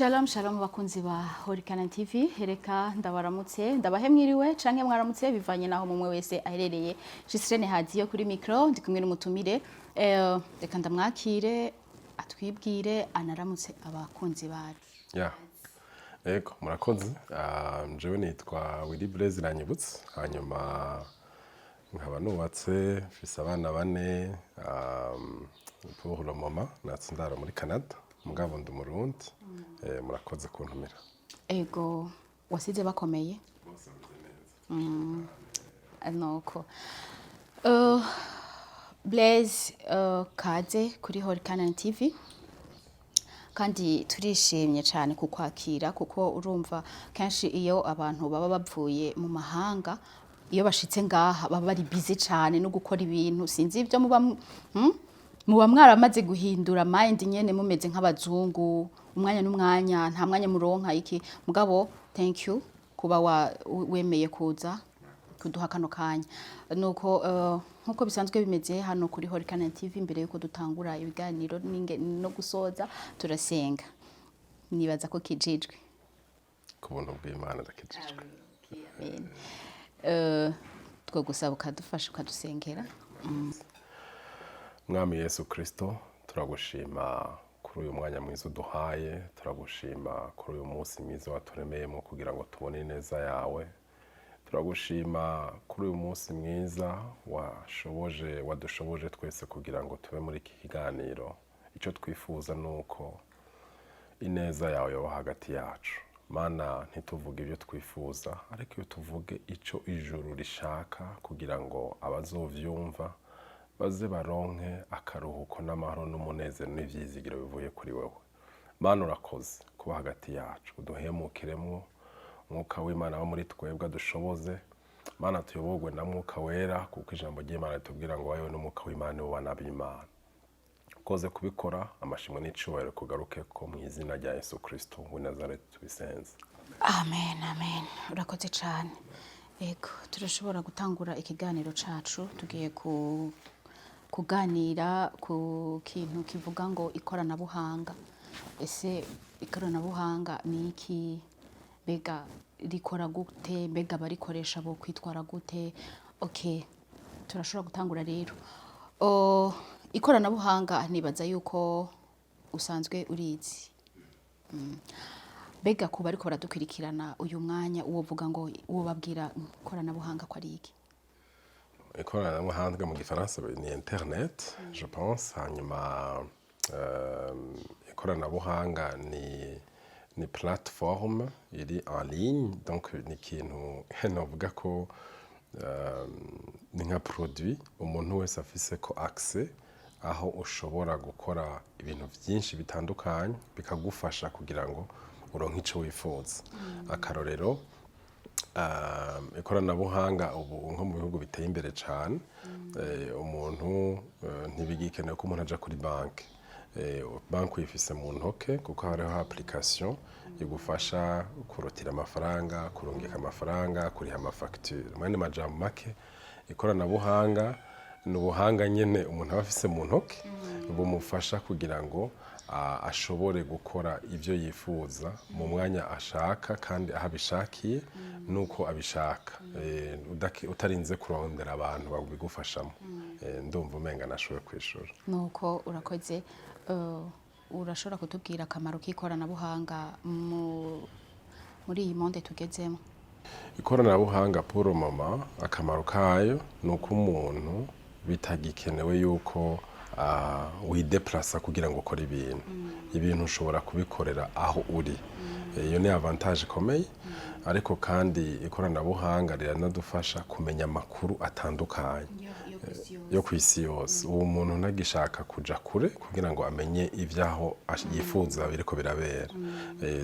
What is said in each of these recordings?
Shalom shalom, bakunzi ba Horikana TV. Reka ndabaramutse, ndabahe mwiriwe canke mwaramutse, bivanye naho mumwe wese aherereye. Jisirene Hadiyo kuri micro, ndi kumwe n'umutumire. Reka ndamwakire, atwibwire, anaramutse abakunzi bacu. Ya, ego, murakoze. Jewe nitwa Willy Blaise Iranyibutse, hanyuma nkaba nubatse, mfise abana bane. Pour le moment natse ndara muri Canada, mugabo ndi Umurundi. Murakoze kuntumira. Ego, wasize bakomeye? Bose bameze neza. Nuko Blaise, kaze kuri Horikana TV, kandi turishimye cyane kukwakira, kuko urumva kenshi iyo abantu baba bavuye mu mahanga, iyo bashitse ngaha baba bari busy cyane no gukora ibintu. Sinzi ibyo muba muba mwaramaze guhindura mind nyene, mumeze nk'abazungu, umwanya n'umwanya nta mwanya muronka iki. Mugabo thank you kuba wemeye kuza kuduha kano kanya. Nuko nkuko bisanzwe bimeze hano kuri Horikana TV, imbere yuko dutangura ibiganiro no gusoza, turasenga. Nibaza ko kijijwe. Ku buntu bw'Imana ndakijijwe. Amen. Two gusaba ukadufasha, ukadusengera. Mwami Yesu Kristo, turagushima kuri uyu mwanya mwiza uduhaye, turagushima kuri uyu munsi mwiza waturemeyemo kugira ngo tubone ineza yawe, turagushima kuri uyu munsi mwiza washoboje, wadushoboje twese kugira ngo tube muri iki kiganiro. Icyo twifuza ni uko ineza yawe yoba hagati yacu. Mana, ntituvuge ibyo twifuza, ariko iyo tuvuge icyo ijuru rishaka, kugira ngo abazovyumva baze baronke akaruhuko n'amahoro n'umunezero n'ivyizigiro bivuye kuri wewe. Mana, urakoze kuba hagati yacu, uduhemukiremwo Mwuka w'Imana wo muri twebwe, dushoboze. Mana, tuyoborwe na Mwuka Wera, kuko ijambo ry'Imana ritubwira ngo wayowe n'Umwuka w'Imana nibo bana b'Imana. Ukoze kubikora, amashimwe n'icubahiro kugaruke ko mu izina rya Yesu Kristo w'i Nazareti tubisenze. Amen, amen. Urakoze cyane. Ego, turashobora gutangura ikiganiro cacu. Tugiye kuganira ku kintu kivuga ngo ikoranabuhanga. Ese ikoranabuhanga ni iki? Mbega rikora gute? Mbega abarikoresha bo kwitwara gute? Okay, turashobora gutangura rero. Ikoranabuhanga nibaza yuko usanzwe urizi. Mbega kuba ariko baradukurikirana uyu mwanya, uwovuga ngo uwo babwira ikoranabuhanga ko ari iki? Ikoranabuhanga mu gifaransa ni internet, je pense. Hanyuma ikoranabuhanga ni plateforme iri en ligne, donc ni ikintu novuga ko ni nka produit umuntu wese afise ko accès, aho ushobora gukora ibintu byinshi bitandukanye bikagufasha kugira ngo uronke ico wifuza. Akarorero, ikoranabuhanga ubu nko mu bihugu biteye imbere cyane, umuntu ntibigikenewe ko umuntu aja kuri banki. Banki uyifise mu ntoke, kuko hariho application igufasha kurotira amafaranga, kurungika amafaranga, kuriha amafacture. Mu yandi majambo make, ikoranabuhanga ni ubuhanga nyene umuntu aba afise mu ntoke bumufasha kugira ngo ashobore gukora ibyo yifuza mu mwanya ashaka kandi aho abishakiye nuko abishaka, utarinze kurondera abantu babigufashamo. Ndumva umenga nashoboye kwishura. Nuko urakoze. Urashobora kutubwira akamaro k'ikoranabuhanga muri iyi monde tugezemo? Ikoranabuhanga pour le moment, akamaro kayo ni uko umuntu bitagikenewe yuko wideplasa kugira ngo ukore ibintu. Ibintu ushobora kubikorera aho uri. Iyo ni avantage ikomeye. Ariko kandi ikoranabuhanga riranadufasha kumenya amakuru atandukanye yo ku isi yose. Ubu umuntu ntagishaka kuja kure kugira ngo amenye ibyaho yifuza biriko birabera.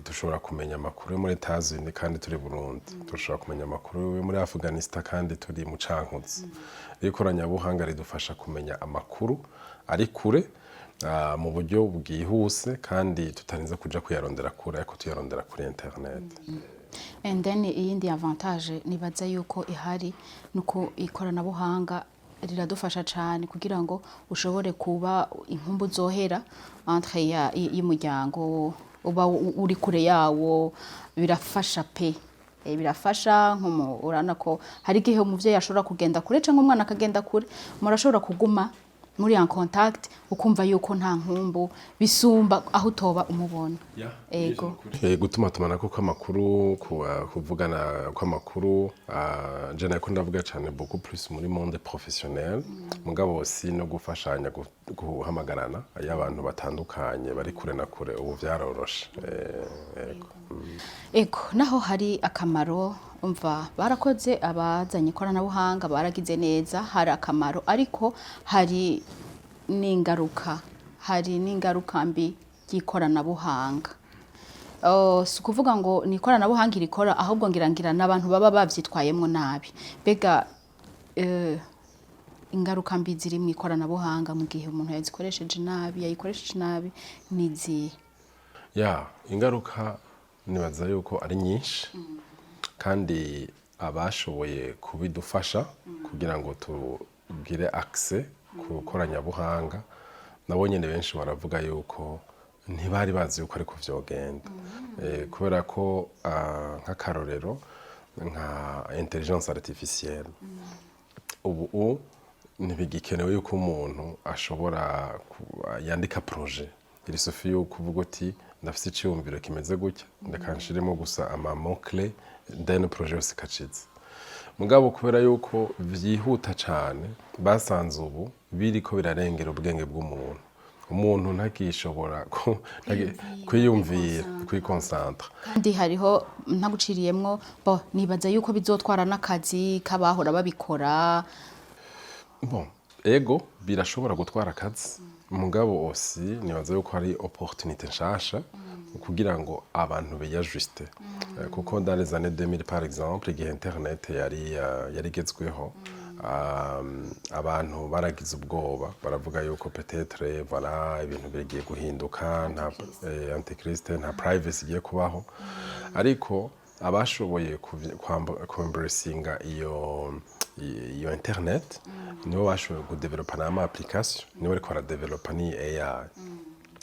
Dushobora kumenya amakuru yo muri Etats-Unis kandi turi Burundi, dushobora kumenya amakuru yo muri Afghanistan kandi turi mu Cankuzo. Rero ikoranabuhanga ridufasha kumenya amakuru ari kure mu buryo bwihuse kandi tutarinze kuja kuyarondera kure, ariko tuyarondera kuri internet. And then iyindi avantage nibaza yuko ihari nuko ikoranabuhanga riradufasha cyane kugira ngo ushobore kuba inkumbu zohera entre ya y'umuryango. Uba uri kure yawo, birafasha pe. Birafasha nko urabona ko hari igihe umuvyeyi ashobora kugenda kure cyangwa umwana akagenda kure, murashobora kuguma muri en contact, ukumva yuko nta nkumbu, bisumba aho utoba umubona. Ego. Gutuma tumanako kw'amakuru, kuvugana kw'amakuru, je nako ndavuga cyane beaucoup plus muri monde professionnel, mugabo si no gufashanya guhamagarana iyo abantu batandukanye bari kure na kure, ubu vyaroroshe. Ego. Ego, naho hari akamaro, umva barakoze abazanye ikoranabuhanga, baragize neza, hari akamaro, ariko hari n'ingaruka, hari n'ingaruka mbi ry'ikoranabuhanga. Oh, si ukuvuga ngo ni ikoranabuhanga irikora, ahubwo ngira n'abantu baba bavyitwayemwo nabi. Mbega ingaruka mbi ziri mu ikoranabuhanga mu gihe umuntu yazikoresheje nabi, yayikoresheje nabi, ni izihe? Ya, ingaruka nibaza yuko ari nyinshi, kandi abashoboye kubidufasha kugira ngo tugire accès ku koranabuhanga nabo nyene benshi baravuga yuko ntibari bazi yuko ariko vyogenda. Kubera ko nk'akarorero nka intelligence artificielle, ubu ntibigikenewe yuko umuntu ashobora yandika projet. Il suffit yuko uvuga uti: "Ndafise iciyumviro kimeze gutya, ndeka nshiremo gusa ama mots clés", then projet yose ikaciza. Mugabo kubera yuko vyihuta cane, basanze ubu biriko birarengera ubwenge bw'umuntu, umuntu ntakishobora kwiyumvira, kwiconcentra. Kandi hariho, ntaguciriyemwo, bo nibaza yuko bizotwara n'akazi k'abahora babikora. Bon, ego, birashobora gutwara akazi, mugabo aussi nibaza yuko hari opportunité nshasha kugira ngo abantu biyajuste. Kuko dans les années 2000 par exemple, igihe internet yari igezweho, abantu baragize ubwoba, baravuga yuko peut-être, voilà, ibintu bigiye guhinduka, nta antichrist, nta privacy igiye kubaho. Ariko abashoboye kwembracinga iyo internet nibo bashoboye kudevelopa n'ama application, nibo bariko baradevelopa ni AI.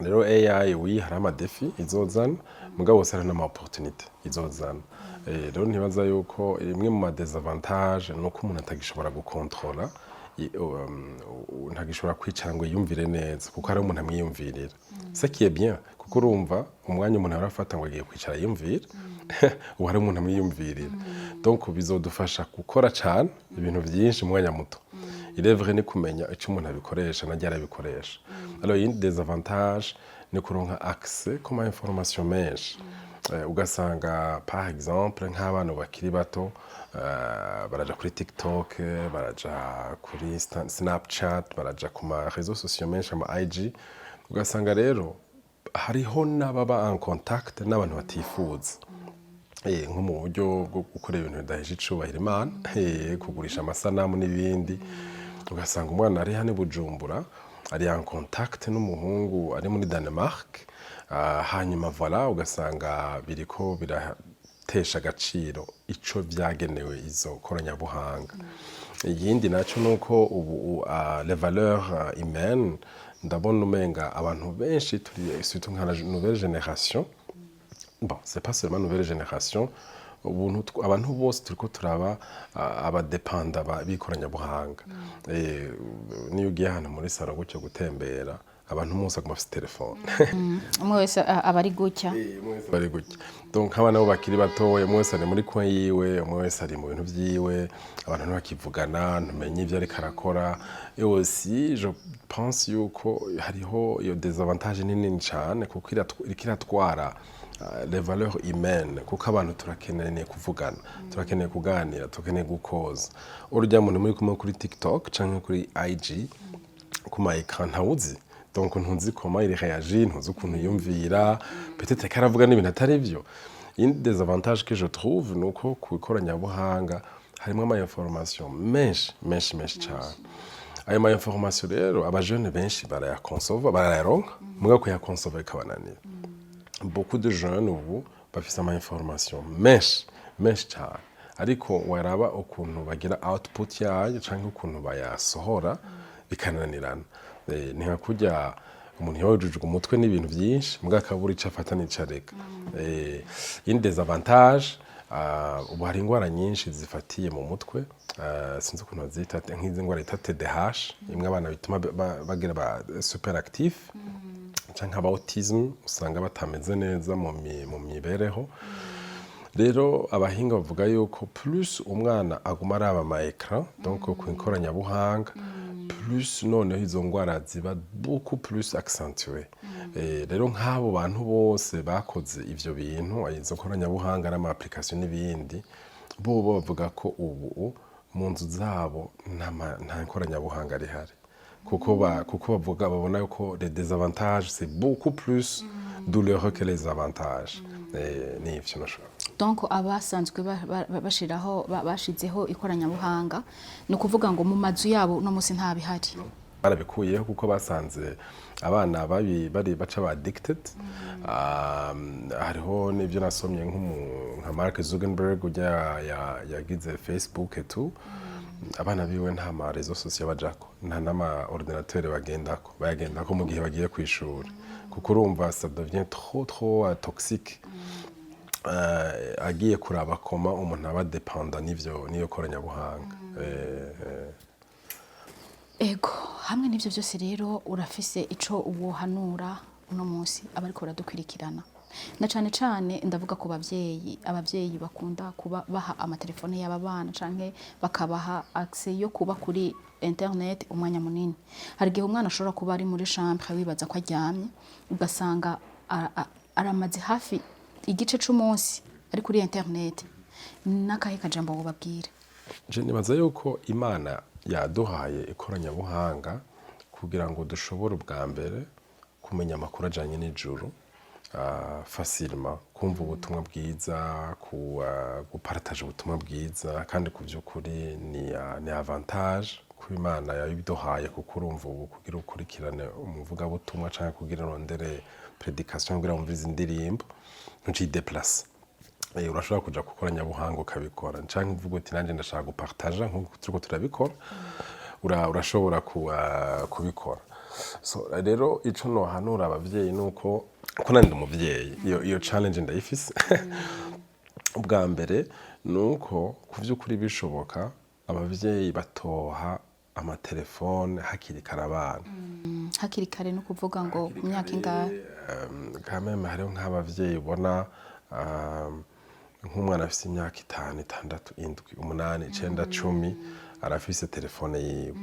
Rero AI, oui, hari ama défis izozana, mugabo wose hari n'ama opportunité izozana. Rero ntibaza yuko imwe mu ma désavantage ni uko umuntu atagishobora gukontrola, ntagishobora kwicara ngo yiyumvire neza, kuko hari umuntu amwiyumvirira, ce qui est bien, kuko urumva umwanya umuntu arafata ngo agiye kwicara yiyumvira, ubu hari umuntu amwiyumvirira. Donc bizodufasha gukora cane ibintu vyinshi mu mwanya muto. Il est vrai, ni kumenya icyo umuntu abikoresha najya arabikoresha. Alors iyindi désavantage ni kuronka accès ku ma information menshi. Ugasanga par exemple nk'abana bakiri bato baraja kuri TikTok, baraja kuri Snapchat, baraja ku ma réseaux sociaux menshi, ama IG, ugasanga rero hariho n'ababa en contact n'abantu batifuza, nko mu buryo bwo gukora ibintu bidahesha icubahiro Imana, kugurisha amasanamu n'ibindi. Ugasanga umwana ari hano i Bujumbura ari en contact n'umuhungu ari muri Danemark. Hanyuma voilà, ugasanga biriko biratesha agaciro ico vyagenewe izo koranabuhanga. Iyindi naco nuko ubu les valeurs humaines, ndabona umenga abantu benshi turi, surtout nka la nouvelle génération, bon, c'est pas seulement nouvelle génération, ubuntu abantu bose turiko turaba abadépendants b'ikoranabuhanga. Niyo ugiye ahantu muri salon gutyo gutembera, abantu bose aguma afise telefone. Umwe wese aba ari gutya. Umwe wese bari gutya. Donc nk'abana bo bakiri batoya, umwe wese ari muri coin yiwe, umwe wese ari mu bintu vyiwe, abantu ntibakivugana, ntumenye ivyo ariko arakora. Et aussi je pense yuko hariho iyo désavantage nini cane, kuko iriko iratwara les valeurs humaines, kuko abantu turakeneye kuvugana, turakeneye kuganira, turakeneye gukoza. Urya muntu muri kumwe kuri TikTok canke kuri IG ku ma écran ntawuzi, donc ntuzi comment il réagit, ntuzi ukuntu yumvira, peut-être ko aravuga n'ibintu atari byo. Iyindi désavantage que je trouve ni uko ku ikoranabuhanga harimo ama information menshi menshi menshi cyane. Ayo ma information rero, abajene benshi barayakonsova, barayaronka, mugabo kuyakonsova bikabananira. Beaucoup de jeunes ubu bafise ama information menshi menshi cyane, ariko waraba ukuntu bagira output yayo canke ukuntu bayasohora bikananirana. Ni nka kurya Umuntu yawujujwe umutwe n'ibintu byinshi, mbwa akabura ico afata n'ico areka. Iyindi désavantage, ubu hari ingwara nyinshi zifatiye mu mutwe, sinzi ukuntu bazita, nk'izi ngwara yita TDAH, imwe abana bituma bagira ba super actif, canke aba autisme usanga batameze neza mu mibereho. Rero abahinga bavuga yuko plus umwana aguma araba ama écran, donc ku ikoranabuhanga, plus noneho izo ngwara ziba beaucoup plus accentuées. Rero nk'abo bantu bose bakoze ivyo bintu, izo koranabuhanga n'ama application n'ibindi, bo bavuga ko ubu mu nzu zabo nta koranabuhanga rihari, kuko bavuga, babona yuko les désavantages, c'est beaucoup plus douloureux que les avantages. Ni ivyo nashobora. Donc abasanzwe bashiraho bashizeho ikoranabuhanga, ni ukuvuga ngo mu mazu yabo uno munsi nta bihari? Barabikuyeho kuko basanze abana babi bari baca ba addicted. Hariho n'ibyo nasomye, nka Mark Zuckerberg ujya yagize Facebook et tout, abana biwe nta ma réseaux sociaux bajako, nta n'ama ordinateur bagendako, bayagendako mu gihe bagiye ku ishuri, kuko urumva ça devient trop trop toxique. Agiye kuraba koma umuntu aba dépendant n'ivyo, n'iyo koranabuhanga. Ego, hamwe n'ivyo byose rero, urafise ico wohanura uno munsi abariko baradukurikirana, na cane cane ndavuga ku bavyeyi, abavyeyi bakunda kuba baha amatelefone y'aba bana canke bakabaha accès yo kuba kuri internet umwanya munini? Hari igihe umwana ashobora kuba ari muri chambre, wibaza ko aryamye, ugasanga aramaze hafi igice c'umunsi ari kuri internet. N'akahe kajambo wobabwira? Je nibaza yuko Imana yaduhaye ikoranabuhanga kugira ngo dushobore ubwa mbere kumenya amakuru ajanye n'ijuru, facilement, kumva ubutumwa bwiza, gupartager ubutumwa bwiza. Kandi ku by'ukuri ni avantage kuba Imana yabiduhaye, kuko urumva ubu kugira ukurikirane umuvugabutumwa canke kugira urondere prédication, kugira wumvize indirimbo, ntuci déplace. Urashobora kuja ku koranabuhanga ukabikora, canke uvuga uti nanje ndashaka gupartager nkuko turiko turabikora, urashobora kubikora. So rero ico nohanura abavyeyi nuko, ko nandi umuvyeyi, iyo challenge ndayifise. Ubwa mbere nuko ku vy'ukuri bishoboka abavyeyi batoha amatelefone hakiri kare abana. Hakiri kare no kuvuga ngo ku myaka ingahe? Quand même hariho nk'abavyeyi ubona nk'umwana afise imyaka 5, 6, 7, 8, 9, 10, arafise telefone yiwe.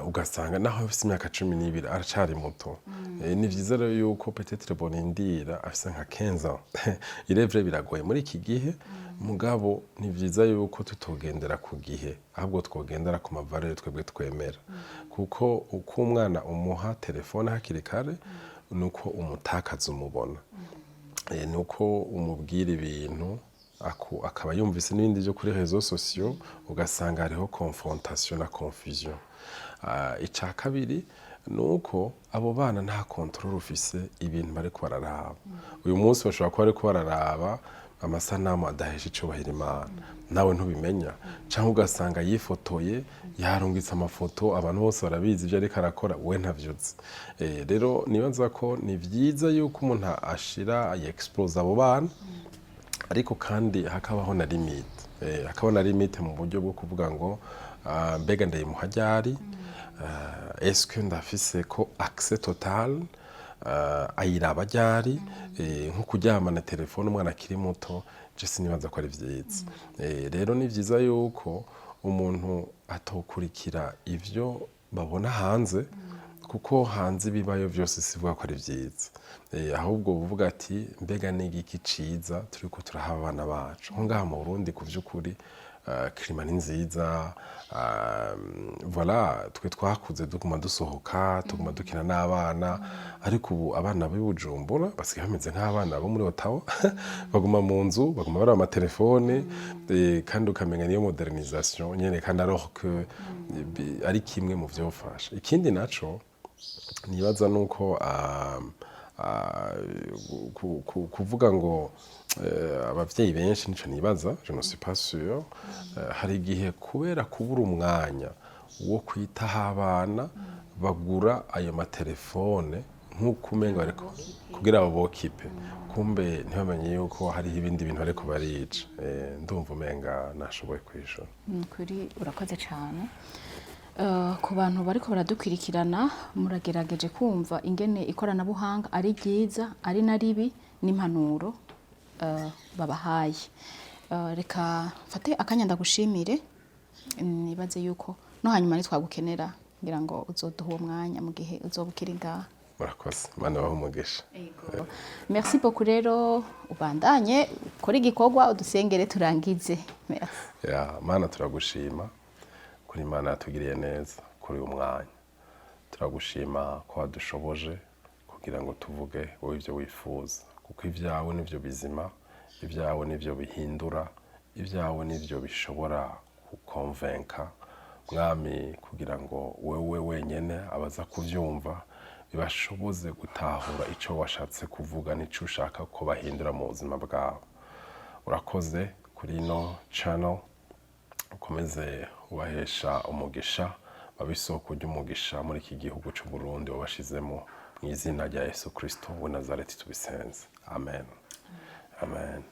Ugasanga naho afise imyaka 12 aracari muto. Ni vyiza rero yuko peut-être bonindira afise nka 15 ans. Il est vrai, biragoye muri iki gihe, mugabo ni vyiza yuko tutogendera ku gihe, ahubwo twogendera ku ma valeurs twebwe twemera, kuko uko umwana umuha telefone hakiri kare nuko umutakaza umubona. Nuko umubwira ibintu akaba yumvise n'ibindi byo kuri réseaux sociaux, ugasanga hariho confrontation na confusion. Ica kabiri nuko abo bana nta contrôle ufise ibintu bariko bararaba. Uyu munsi bashobora kuba bariko bararaba amasanamu adahesha icubahiro Imana, nawe ntubimenya, canke ugasanga yifotoye, yarungitse amafoto, abantu bose barabizi ivyo ariko arakora, we ntavyuzi. Rero nibaza ko ni vyiza yuko umuntu ashira expose abo bana, ariko kandi hakabaho na limite, hakabaho na limite mu buryo bwo kuvuga ngo mbega ndayimuha ryari? Est-ce que ndafise ko accès total? Ayiraba ryari? Nko kuryamana telefone umwana akiri muto, je sinibaza ko ari vyiza. Rero ni vyiza yuko umuntu atokurikira ivyo babona hanze, kuko hanze ibibayo vyose sivuga ko ari vyiza. Ahubwo uvuga ati mbega ni igiki ciza turiko turaha abana bacu? Nko ngaha mu Burundi, ku vy'ukuri climat ni nziza. Voilà, twe twakuze duguma dusohoka, tuguma dukina n'abana, ariko ubu abana b'i Bujumbura basigaye bameze nk'abana bo muri Ottawa, baguma mu nzu, baguma baraba amatelefone, kandi ukamenya niyo modernisation nyene, kandi alors que ari kimwe mu vyofasha. Ikindi naco nibaza nuko kuvuga ngo abavyeyi benshi, nico nibaza, je ne suis pas sûr, hari igihe kubera kubura umwanya. wo kwitaho abana, bagura ayo matelefone nk'uko umenga bariko kugira babokipe, kumbe ntibamenye yuko hariho ibindi bintu bariko barica. Ndumva umenga nashoboye kwishura. Ni ukuri urakoze cyane. Ku bantu bariko baradukurikirana, muragerageje kumva ingene ikoranabuhanga ari ryiza ari na ribi n'impanuro babahaye. Reka mfate akanya ndagushimire, nibaze yuko no hanyuma nitwagukenera ngira ngo uzoduha uwo mwanya mu gihe uzoba ukiri ngaha. Murakoze, Imana ibahe umugisha. Merci beaucoup. Rero ubandanye ukore igikorwa, udusengere turangize. Merci. Ya Mana, turagushima kuri Imana yatugiriye neza kuri uyu mwanya. Turagushima ko wadushoboje kugira ngo tuvuge wowe ibyo wifuza, kuko ibyawe nibyo bizima, ibyawe nibyo bihindura, ibyawe nibyo bishobora kukonvenka, Mwami, kugira ngo wewe wenyine abaza kubyumva bibashoboze gutahura icyo washatse kuvuga n'icyo ushaka ko bahindura mu buzima bwabo. Urakoze kuri ino channel, ukomeze ubahesha umugisha, babe isoko ry'umugisha muri iki gihugu cy'u Burundi wabashizemo. Mu izina rya Yesu Kristo w'i Nazareti tubisenze, amen, amen.